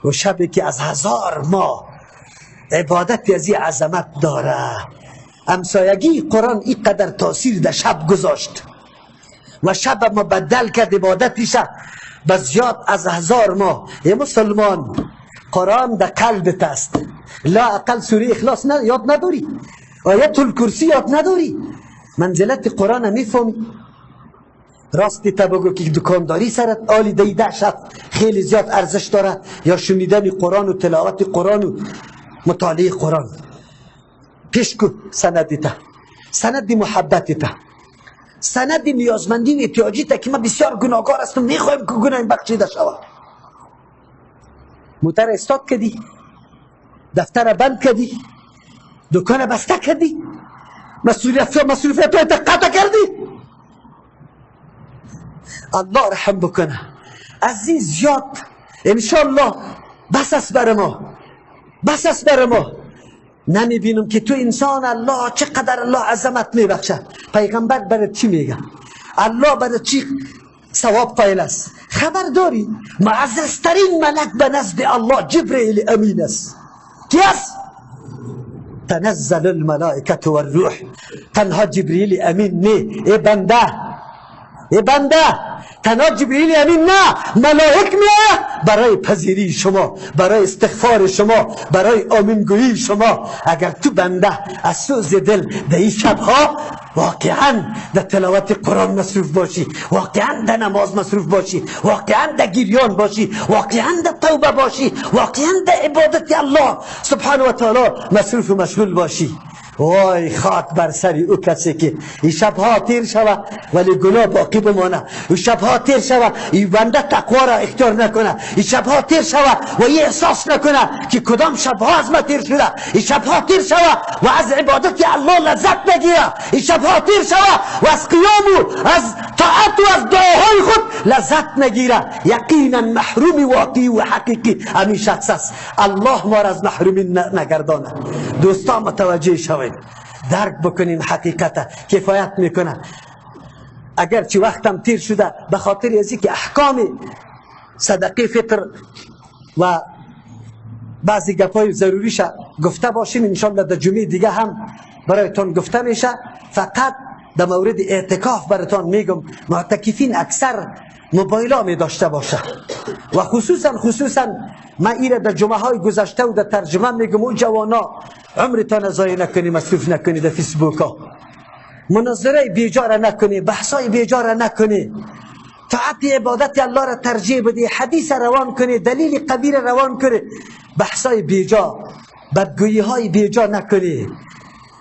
و شبی که از 1000 ماه عبادت از این عظمت داره. همسایگی قرآن اینقدر تاثیر در شب گذاشت و شب مبدل کرد عبادتش به زیاد از 1000 ماه. ای مسلمان، قرآن در قلبت است. لا اقل سوره اخلاص یاد نداری، آیت الکرسی یاد نداری، منزلت قرآن میفهمی؟ راستی تا بگو که دکانداری سرت آلی دیده شد خیلی زیاد ارزش داره، یا شنیدن قرآن و تلاوت قرآن و مطالعه قرآن. پیش کو سندی تا، سند محبتی تا، سند نیازمندی و احتیاجی تا که من بسیار گناهکار هستم، میخوایم که گناهم بخشیده شود. موتر استاد کردی، دفتر بند کردی، دکان بسته کردی، مسئولیت های قطع کردی. الله رحم بکنه عزیز زیاد. انشالله بس است بر ما، بس است بر ما. نمیبینم که تو انسان الله چقدر الله عظمت میبخشه. پیغمبر برای چی میگه؟ الله برای چی ثواب قائل است؟ خبر داری معززترین ملک به نزد الله جبرئیل امین است. کی است؟ تنزل الملائکه والروح. تنها جبرئیل امین نه، ای بنده، ای بنده، تنها جبرئیل امین نه، ملائک میآید برای پذیری شما، برای استغفار شما، برای آمینگویی شما. اگر تو بنده از سوز دل در این شبها واقعا در تلاوت قرآن مصروف باشی، واقعا در نماز مصروف باشی، واقعا در گریان باشی، واقعا در توبه باشی، واقعا در عبادت الله سبحانه و تعالی مصروف و مشغول باشی، وای خاک بر سر او کسی که این شبها تیر شوه ولی گناه باقی بمانه، این شبها تیر شوه این بنده تقوا را اختیار نکنه، این شبها تیر شوه و این احساس نکنه که کدام شبها از ما تیر شده، این شبها تیر شوه و از عبادت الله لذت نگیره، این شبها تیر شوه و از قیام و از طاعت و از دعاهای خود لذت نگیره. یقینا محروم واقعی و حقیقی همین شخص است. الله ما را از محرومی نگردانه. دوستان متوجه شوید، درک بکنیم حقیقت کفایت میکنه. اگرچه وقتم تیر شده به خاطر از اینکه احکام صدقه فطر و بعضی گپای ضروریش گفته باشیم، انشالله در جمعه دیگه هم برایتان گفته میشه. فقط در مورد اعتکاف براتان میگم، معتکفین اکثر موبایل ها می داشته باشه و خصوصا من ایره در جمعه های گذشته و در ترجمه میگم، اون جوانا عمرتان ضایع نکنی، مصروف نکنی در فیسبوک ها، مناظره بیجا را نکنی، بحث های بیجا را نکنی، طاعت عبادت الله را ترجیح بدی، حدیث روان کنی، دلیل قوی را روان کنی، بحث های بیجا، بدگویی های بیجا نکنی،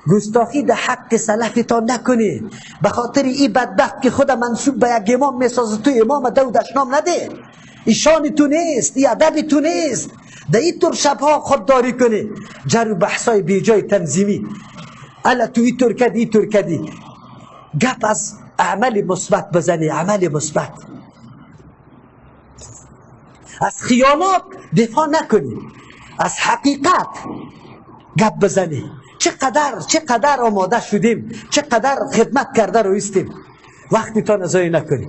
گستاخی در حق سلفتان نکنی. به خاطر این بدبخت که خود منسوب به یک امام میسازه، تو امام دو دشنام نده، ایشان تو نیست، ای ادب تو نیست. در این طور شبها خودداری کنی، جر و بحثای بیجای تنظیمی. الا تو اینطور کردی اینطور کردی. گپ از عمل مثبت بزنی، عمل مثبت. از خیانات دفاع نکنی، از حقیقت گپ بزنی. چقدر آماده شدیم، چقدر خدمت کرده رویستیم، وقتی تا نزایی نکنی.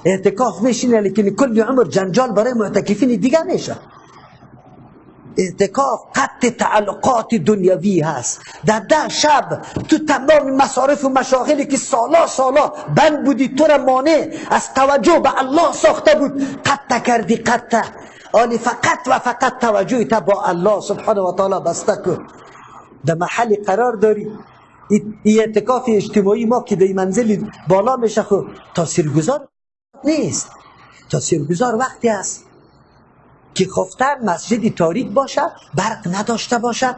اعتکاف میشینه لیکن کل عمر جنجال برای معتکفین دیگه میشه. اعتکاف قطع تعلقات دنیوی هست. در 10 شب تو تمام مصارف و مشاغلی که سالا سالا بند بودی، تو را مانع از توجه به الله ساخته بود، قطع کردی، قطع. آلی فقط و فقط توجه تا با الله سبحانه و تعالی بسته کن. در محل قرار داری. این اعتکاف اجتماعی ما که در منزل بالا میشه، خو تاثیرگذار نیست. تاثیرگذار وقتی است که خفتن مسجد تاریک باشه، برق نداشته باشه،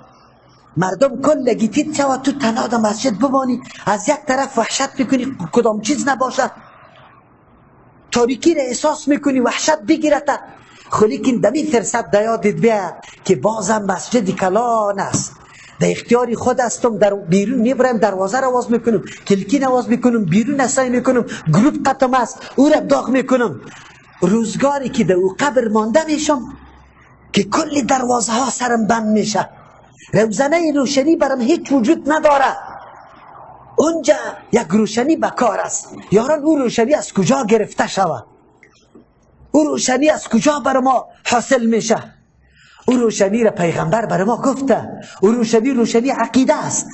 مردم کلگی تیت شود، تو تنها در مسجد بمانی، از یک طرف وحشت میکنی کدام چیز نباشه، تاریکی را احساس میکنی، وحشت بگیرد. خو لیکن دمی فرصت در یادت بیا که بازم مسجد کلان است، در اختیار خود هستم، در بیرون میبرم، دروازه را باز میکنم، کلکی باز میکنم، بیرون اسای میکنم، گروپ قطم است او را داغ میکنم. روزگاری که در او قبر مانده میشم که کل دروازه ها سرم بند میشه، روزنه روشنی برم هیچ وجود نداره. اونجا یک روشنی بکار است. یاران او روشنی از کجا گرفته شود؟ او روشنی از کجا بر ما حاصل میشه؟ او روشنی را پیغمبر بر ما گفته. او روشنی روشنی عقیده است،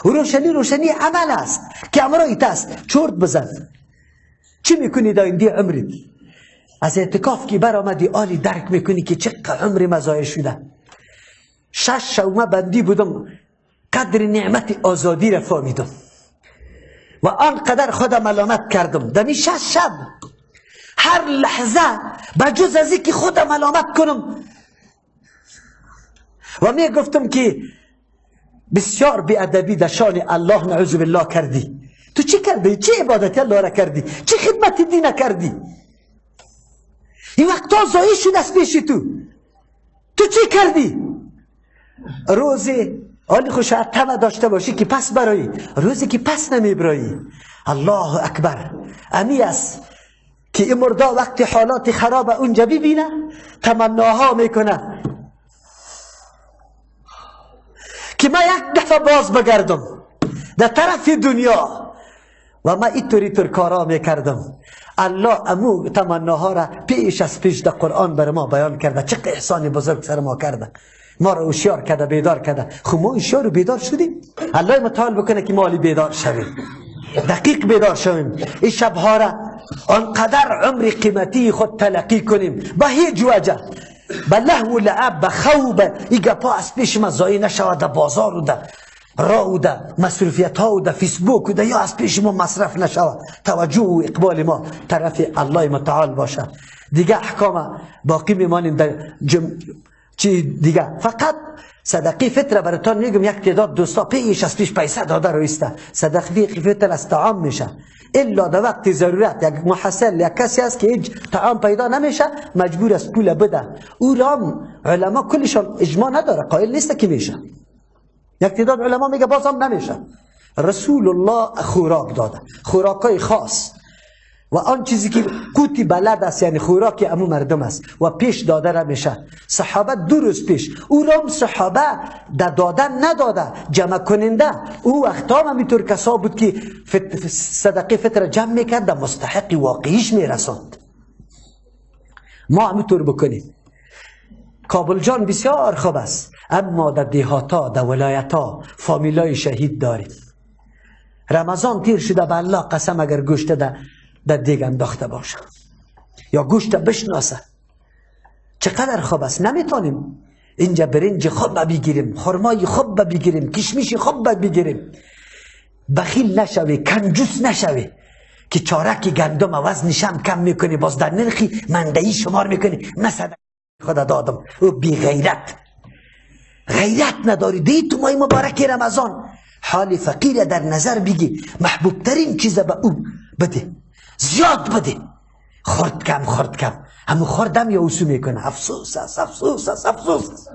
او روشنی روشنی عمل است که امرایت است. چرت بزن چی میکنی در این عمری؟ از اعتکاف که برآمدی آلی درک میکنی که چقدر عمر مزایه شده. 6 شومه بندی بودم، قدر نعمت آزادی را فهمیدم و آنقدر خودم ملامت کردم. در 6 شب هر لحظه بجز از اینکه خودم ملامت کنم و می گفتم که بسیار بی ادبی در شان الله نعوذ بالله کردی. تو چی کردی؟ چه عبادتی الله را کردی؟ چه خدمت دین کردی؟ این وقتا ضایع شد از پیش تو. تو چی کردی؟ روزی حالی خوش طمع داشته باشی که پس برایی، روزی که پس نمیبرایی. الله اکبر. امی است که این مردا وقتی حالات خراب اونجا ببینه تمناها میکنه که من یک دفعه باز بگردم در طرف دنیا و من اینطور اینطور کارا میکردم. الله امو تمناها را پیش از پیش در قرآن بر ما بیان کرده. چه احسان بزرگ سر ما کرده، ما را هوشیار کرده، بیدار کرده. خب ما هوشیار و بیدار شدیم. الله متعال بکنه که ما علی بیدار شویم، دقیق بیدار شویم. این شبها را آنقدر عمر قیمتی خود تلقی کنیم، به هیچ وجه به لهو و لعب، به خوب این گپا از پیش ما ضایع نشود. در بازار و در راه و در مصروفیت ها و در فیسبوک و در یا از پیش ما مصرف نشود. توجه و اقبال ما طرف الله متعال باشه. دیگه احکام باقی میمانیم در چی دیگه. فقط صدقه فطر براتون میگم. یک تعداد دوستا پیش از پیش پیسه داده رویسته. صدقه فطر از طعام میشه، الا در وقت ضرورت یک محصل یک کسی است که هیچ طعام پیدا نمیشه، مجبور است پول بده. او را علما کلشان اجماع نداره، قائل نیست که میشه. یک تعداد علما میگه بازم نمیشه. رسول الله خوراک داده، خوراکای خاص و آن چیزی که قوتی بلد است، یعنی خوراک امو مردم است و پیش داده را میشه. صحابه 2 روز پیش او را صحابه در دادن نداده، جمع کننده. او وقتا هم همینطور کسا بود که صدقه فطر جمع میکرد، در مستحق واقعیش میرساند. ما همینطور بکنیم. کابل جان بسیار خوب است، اما در دیهاتا، در ولایتا فامیلای شهید داریم. رمضان تیر شده، به الله قسم اگر گوشت در دیگ انداخته باشه یا گوشت بشناسه، چقدر خوب است. نمیتونیم اینجا برنج خوب بگیریم، خرمای خوب بگیریم، کشمش خوب بگیریم. بخیل نشوی، کنجوس نشوی که چارک گندم وزنش هم کم میکنی، باز در نرخی مندهی شمار میکنی. مثلا خدا دادم او بی غیرت، غیرت نداری. دی تو ماه مبارک رمضان حال فقیر در نظر بگی، محبوب ترین چیز به او بده، زیاد بده. خورد کم، خورد کم، همون خوردم یا اوسو میکنه. افسوس است، افسوس است، افسوس است.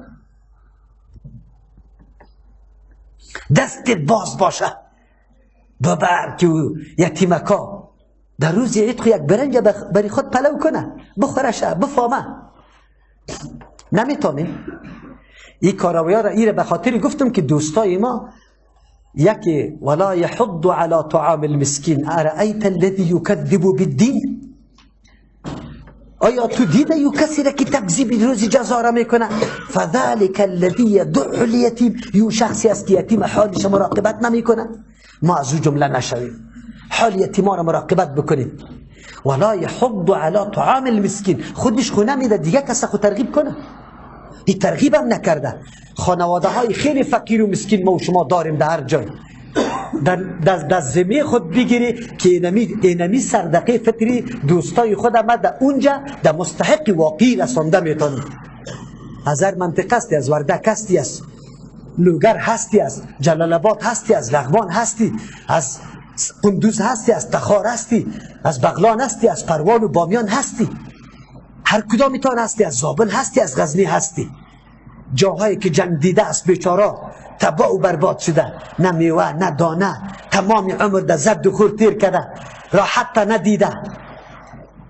دست باز باشه، ببر که یتیمکا در روز عید خو یک برنج بری خود پلو کنه، بخورشه، بفهمه. نمیتونیم این کاراویا را. ایره به خاطر گفتم که دوستای ما یکی ولا یحض علی طعام المسکین ارأیت الذی یکذب بالدین. آیا تو دیده یو کسی را که تکذیب روز جزا را میکنه؟ فذلك الذی یدع الیتیم، یو شخصی است که یتیم حالش مراقبت نمیکنه. ما از او جمله نشویم، حال یتیما را مراقبت بکنیم. ولا یحض علی طعام المسکین، خودش خو نمیده دیگه کس خود ترغیب کنه، این ترغیب هم نکرده. خانواده های خیلی فقیر و مسکین ما و شما داریم در هر جای، در ذمه خود بگیری که اینمی صدقه فطری دوستای خود ما در اونجا در مستحق واقعی رسانده میتونیم. از هر منطقه هستی، از وردک هستی، از لوگر هستی، از جلال آباد هستی، از لغمان هستی، از قندوز هستی، از تخار هستی، از بغلان هستی، از پروان و بامیان هستی، هر کدامیتان هستی، از زابل هستی، از غزنی هستی. جاهایی که جنگ دیده است بیچارا تباه و برباد شده، نه میوه نه دانه، تمام عمر در زد و خور تیر کرده، راحت ندیده.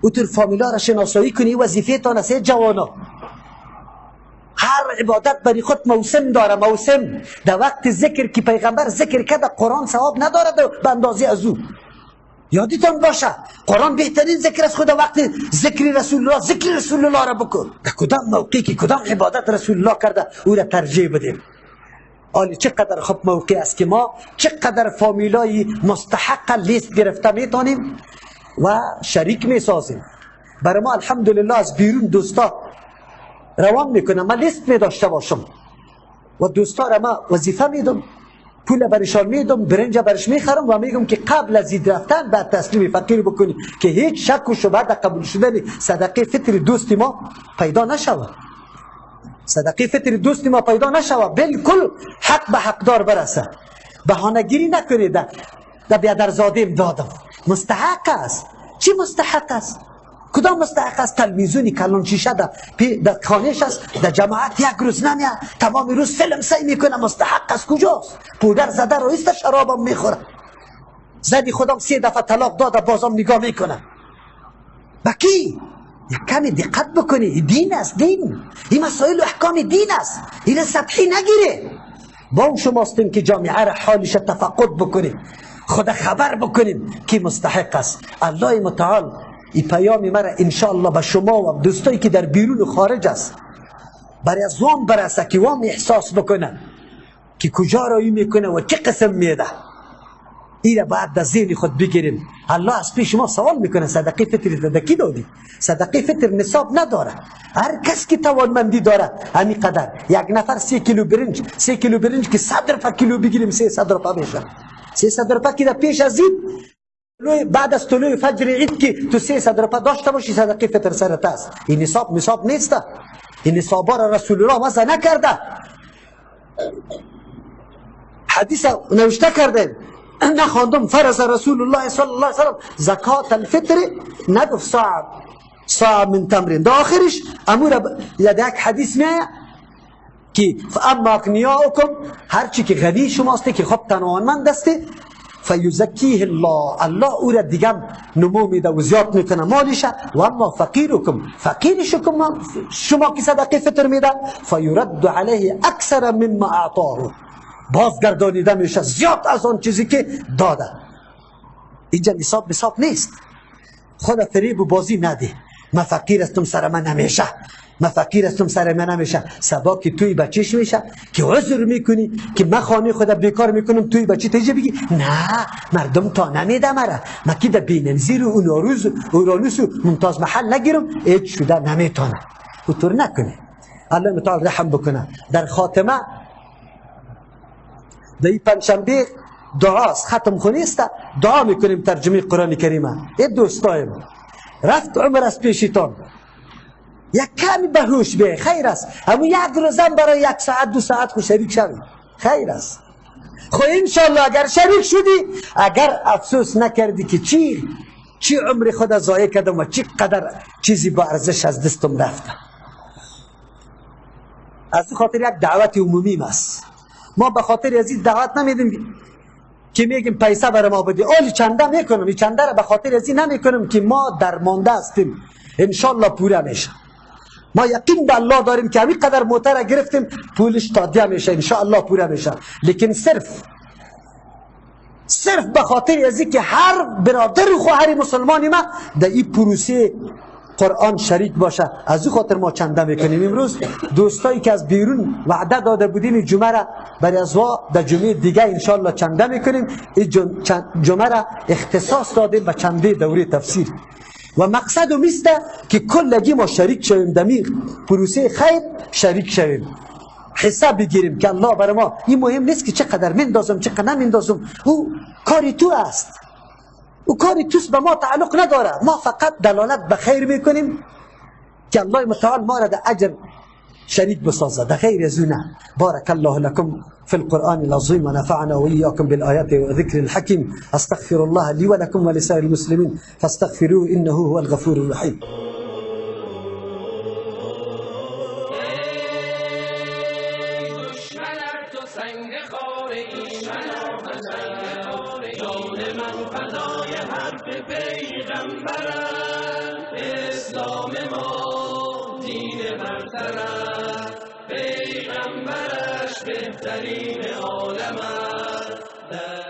اوتر فامیلا را شناسایی کنی، وظیفه تان است جوانا. هر عبادت بری خود موسم داره، موسم در وقت ذکر که پیغمبر ذکر کرده قرآن ثواب نداره به اندازه از او. یادتان باشه قرآن بهترین ذکر است. خدا وقت ذکر رسول الله، ذکر رسول الله را بکن. در کدام موقعی که کدام عبادت رسول الله کرده او را ترجیح بدیم. آلی چقدر خوب موقع است که ما چقدر فامیلای مستحق لیست گرفته میتونیم و شریک میسازیم. برای ما الحمدلله از بیرون دوستا روان میکنم، من لیست می داشته باشم و دوستا را ما وظیفه میدم، پول برشان میدم، برنج برش میخرم و میگم که قبل از عید رفتن بعد تسلیم فقیر بکنی که هیچ شک و شبهه در قبول شدن صدقه فطر دوست ما پیدا نشود. صدقه فطر دوست ما پیدا نشود، بالکل حق به حقدار برسه. بهانه‌گیری نکنید در بیادرزادیم دادم، مستحق است. چی مستحق است؟ کدام مستحق است؟ تلویزیونی کلان شیشه در خانهش است، در جماعت یک روز نمیاد، تمام روز فیلم سعی میکنه. مستحق است کجاست؟ پودر زده رئیس شرابم میخوره، زنی خودم 3 دفعه طلاق داده بازم نگاه میکنه. با کی؟ یک کمی دقت بکنی، دین است، دین، این مسائل و احکام دین است، این سطحی نگیره. با شماستیم که جامعه را حالش تفقد بکنیم، خدا خبر بکنیم که مستحق است. الله متعال این پیام مرا انشاءالله به شما و دوستایی که در بیرون و خارج است برای از وام برسه که وام احساس بکنه که کجا رایی میکنه و چه قسم میده. این باید در ذهن خود بگیریم. الله از پیش ما سوال میکنه صدقه فطر ده کی دادی؟ صدقه فطر نصاب نداره، هر کس که توانمندی داره همین قدر. یک نفر 3 کیلو برنج، 3 کیلو برنج که 100 روپه کیلو بگیریم 300 روپه میشه. 300 روپه که در پیش از این بعد از طلوع فجر عید که تو 300 روپه داشته باشی صدقه فطر سرت است. این نصاب نصاب نیست، این نصابا را رسول الله وضع نکرده. حدیث نوشته کرده نخواندم، فرض رسول الله صلی الله علیه وسلم زکات الفطر نگفت صاع من تمر، در آخرش امور یک حدیث میایه که فاما اغنیاؤکم، هرچی که غنی شماست که خب توانمند است، فیزکیه الله، الله او را دیگه نمو میده و زیاد میکنه مالش. و اما فقیرکم، فقیر شما که صدقه فطر میده، فیرد علیه اکثر مما اعطاه، بازگردانیده میشه زیاد از آن چیزی که داده. اینجا نصاب نصاب نیست. خدا فریب و بازی نده. من فقیر هستم سر من نمیشه، من فقیر هستم سر من نمیشه. سبا که توی بچهش میشه که عذر میکنی که من خانه خدا بیکار میکنم، توی بچه تیجه بگی نه مردم تا نمیده مرا، من که در بیننزیر و اوناروز و اورانوس و ممتاز محل نگیرم، هیچ شده نمیتونه. اونطور نکنه. الله متعال رحم بکنه. در خاتمه در این پنجشنبه دعاست، ختم خونی است، دعا میکنیم ترجمه قرآن کریمه. ای دوستای ما رفت عمر از پیشتان، یک کمی بهوش به خیر است. همون یک روزم برای 1 ساعت 2 ساعت خو شریک شوی خیر است. خو انشالله اگر شریک شدی، اگر افسوس نکردی که چی عمر خود ضایع کردم و چی قدر چیزی با ارزش از دستم رفته. از خاطر یک دعوت عمومی است. ما به خاطر از این دعوت نمیدیم که میگیم پیسه برای ما بدی. آلی چنده میکنم، این چنده را به خاطر از این نمیکنم که ما درمانده هستیم، انشالله پوره میشه. ما یقین به الله داریم که همین قدر موتر گرفتیم پولش تادیه میشه، انشالله پوره میشه. لیکن صرف به خاطر از این که هر برادر و خواهر مسلمانی ما در این پروسه قرآن شریک باشه، از او خاطر ما چنده میکنیم. امروز دوستایی که از بیرون وعده داده بودیم جمعه را برای از وا در جمعه دیگه انشالله چنده میکنیم. این جمعه را اختصاص دادیم به چنده دوره تفسیر و مقصد میسته که کلگی ما شریک شویم، در پروسه خیر شریک شویم، حساب بگیریم که الله برای ما. این مهم نیست که چقدر مندازم چقدر نمندازم، او کاری تو است، او کاری توست، به ما تعلق نداره. ما فقط دلالت به خیر میکنیم که الله متعال ما را در اجر شریک بسازه، در غیر از نه. بارك الله لكم في القرآن العظيم ونفعنا وإياكم بالآيات وذكر الحكيم. أستغفر الله لي ولكم ولسائر المسلمين فاستغفروه إنه هو الغفور الرحيم. بهترین عالم است.